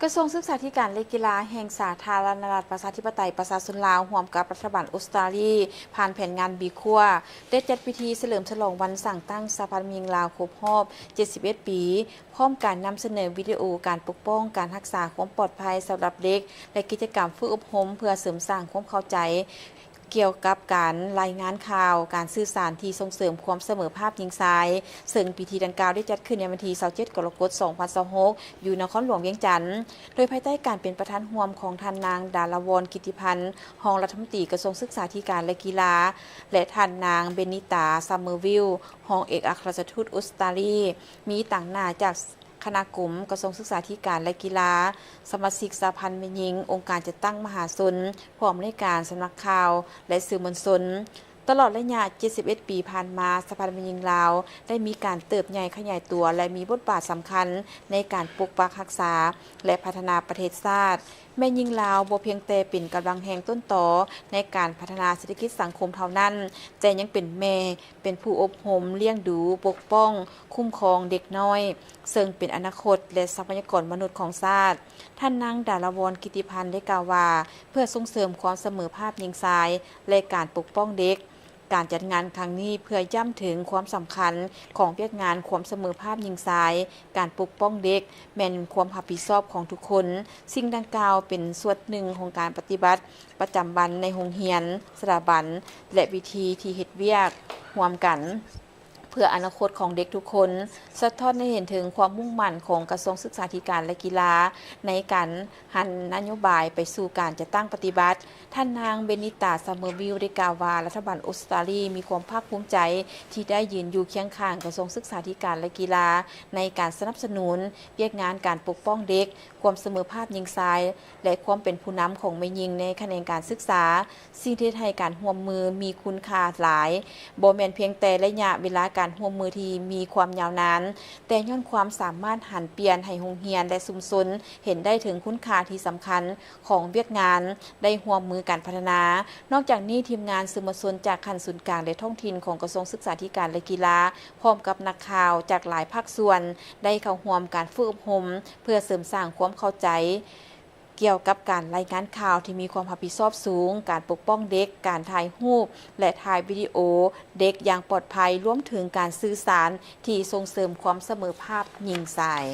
ກະຊວງສຶກສາທິການ ແລະ ກິລາແຫ່ງສາທາລະນະລັດ ປະຊາທິປະໄຕ ປະຊາຊົນລາວ ຮ່ວມກັບລັດຖະບານອົດສະຕາລີ ຜ່ານແຜນງານ BQUA ໄດ້ຈັດພິທີສະເຫຼີມສະຫຼອງວັນສ້າງຕັ້ງສະຫະພັນແມ່ຍິງລາວຄົບຮອບເຈັດສິບເອັດປີ, ພ້ອມການນຳສະເໜີວິດີໂອການປົກປ້ອງ, ການຮັກສາຄວາມປອດໄພສຳລັບເດັກ ແລະ ກິດຈະກຳຝຶກອົບຮົມເພື່ອເສີມສ້າງຄວາມເຂົ້າໃຈ ກ່ຽວກັບການລາຍງານຂ່າວ, ການສື່ສານທີ່ສົ່ງເສີມຄວາມສະເໝີພາບຍິງຊາຍ, ເຊິ່ງພິທີດັ່ງກ່າວໄດ້ຈັດຂຶ້ນໃນວັນທີຊາວເຈັດ ກໍລະກົດ ສອງພັນຊາວຫົກ ຢູ່ນະຄອນຫຼວງວຽງຈັນ, ໂດຍພາຍໃຕ້ການເປັນປະທານຮ່ວມຂອງທ່ານນາງ ດາລາວອນ ກິດຕິພັນ ຮອງລັດຖະມົນຕີກະຊວງສຶກສາທິການ ແລະ ກິລາ ແລະ ທ່ານນາງ ເບນິຕາ ຊຳເມີວິລ ຮອງເອກອັກຄະລັດຖະທູດອົດສະຕາລີ, ມີຕາງໜ້າຈາກ ຄະນະກົມກະຊວງສຶກສາທິການ ແລະ ກິລາ, ສະມາຊິກສະຫະພັນແມ່ຍິງ, ອົງການຈັດຕັ້ງມະຫາຊົນ, ຜູ້ອຳນວຍການສຳນັກຂ່າວ ແລະ ສື່ມວນຊົນ. ຕະຫຼອດໄລຍະເຈັດສິບເອັດປີຜ່ານມາ, ສະຫະພັນແມ່ຍິງລາວໄດ້ມີການເຕີບໃຫຍ່ຂະຫຍາຍຕົວ ແລະ ມີບົດບາດສຳຄັນໃນການປົກປັກຮັກສາ ແລະ ພັດທະນາປະເທດຊາດ. ແມ່ຍິງລາວບໍ່ພຽງແຕ່ເປັນກຳລັງແຮງຕົ້ນຕໍໃນການພັດທະນາເສດຖະກິດສັງຄົມເທົ່ານັ້ນ, ແຕ່ຍັງເປັນແມ່, ເປັນຜູ້ອົບຮົມ, ລ້ຽງດູ, ປົກປ້ອງ, ຄຸ້ມຄອງເດັກນ້ອຍ, ເຊິ່ງເປັນອະນາຄົດ ແລະ ຊັບພະຍາກອນມະນຸດຂອງຊາດ. ທ່ານນາງ ດາລາວອນ ກິດຕິພັນ ໄດ້ກ່າວວ່າ, ເພື່ອສົ່ງເສີມຄວາມສະເໝີພາບຍິງຊາຍ ແລະ ການປົກປ້ອງເດັກ, ການຈັດງານຄັ້ງນີ້ເພື່ອຢ້ຳເຖິງຄວາມສຳຄັນຂອງວຽກງານຄວາມສະເໝີພາບຍິງຊາຍ, ການປົກປ້ອງເດັກ ແມ່ນຄວາມຮັບຜິດຊອບຂອງທຸກຄົນ. ສິ່ງດັ່ງກ່າວເປັນສ່ວນໜຶ່ງຂອງການປະຕິບັດປະຈຳວັນໃນໂຮງຮຽນ, ສະຖາບັນ ແລະ ວິທີທີ່ເຮັດວຽກຮ່ວມກັນ ເພື່ອອະນາຄົດຂອງເດັກທຸກຄົນ, ສະທ້ອນໃຫ້ເຫັນເຖິງຄວາມມຸ່ງໝັ້ນຂອງກະຊວງສຶກສາທິການ ແລະ ກິລາ ໃນການຫັນນະໂຍບາຍໄປສູ່ການຈັດຕັ້ງປະຕິບັດ. ທ່ານນາງ ເບນິຕາ ຊາເມີວິລ ໄດ້ກ່າວວ່າ, ລັດຖະບານອົດສະຕາລີມີຄວາມພາກພູມໃຈທີ່ໄດ້ຢືນຢູ່ຄຽງຂ້າງກະຊວງສຶກສາທິການ ແລະ ກິລາ ໃນການສະໜັບສະໜູນວຽກງານການປົກປ້ອງເດັກ, ຄວາມສະເໝີພາບຍິງຊາຍ ແລະ ຄວາມເປັນຜູ້ນຳຂອງແມ່ຍິງໃນຂະແໜງການສຶກສາ. ສິ່ງທີ່ເຮັດໃຫ້ການຮ່ວມມືມີຄຸນຄ່າຫຼາຍ ບໍ່ແມ່ນພຽງແຕ່ໄລຍະເວລາການຮ່ວມມືທີ່ມີຄວາມຍາວນານ, ແຕ່ຍ້ອນຄວາມສາມາດຫັນປ່ຽນໃຫ້ໂຮງຮຽນ ແລະ ຊຸມຊົນເຫັນໄດ້ເຖິງຄຸນຄ່າທີ່ສຳຄັນຂອງວຽກງານໄດ້ຮ່ວມມືກັນພັດທະນາ. ນອກຈາກນີ້, ທີມງານສື່ມວນຊົນຈາກຂັ້ນສູນກາງ ແລະ ທ້ອງຖິ່ນຂອງກະຊວງສຶກສາທິການ ແລະ ກິລາ ພ້ອມກັບນັກຂ່າວຈາກຫຼາຍພາກສ່ວນ ໄດ້ເຂົ້າຮ່ວມການຝຶກອົບຮົມ ເພື່ອເສີມສ້າງຄວາມເຂົ້າໃຈ ກ່ຽວກັບການລາຍງານຂ່າວທີ່ມີຄວາມຮັບຜິດຊອບສູງ, ການປົກປ້ອງເດັກ, ການຖ່າຍຮູບ ແລະ ຖ່າຍວິດີໂອເດັກຢ່າງປອດໄພ, ລວມເຖິງການສື່ສານທີ່ສົ່ງເສີມຄວາມສະເໝີພາບຍິງຊາຍ.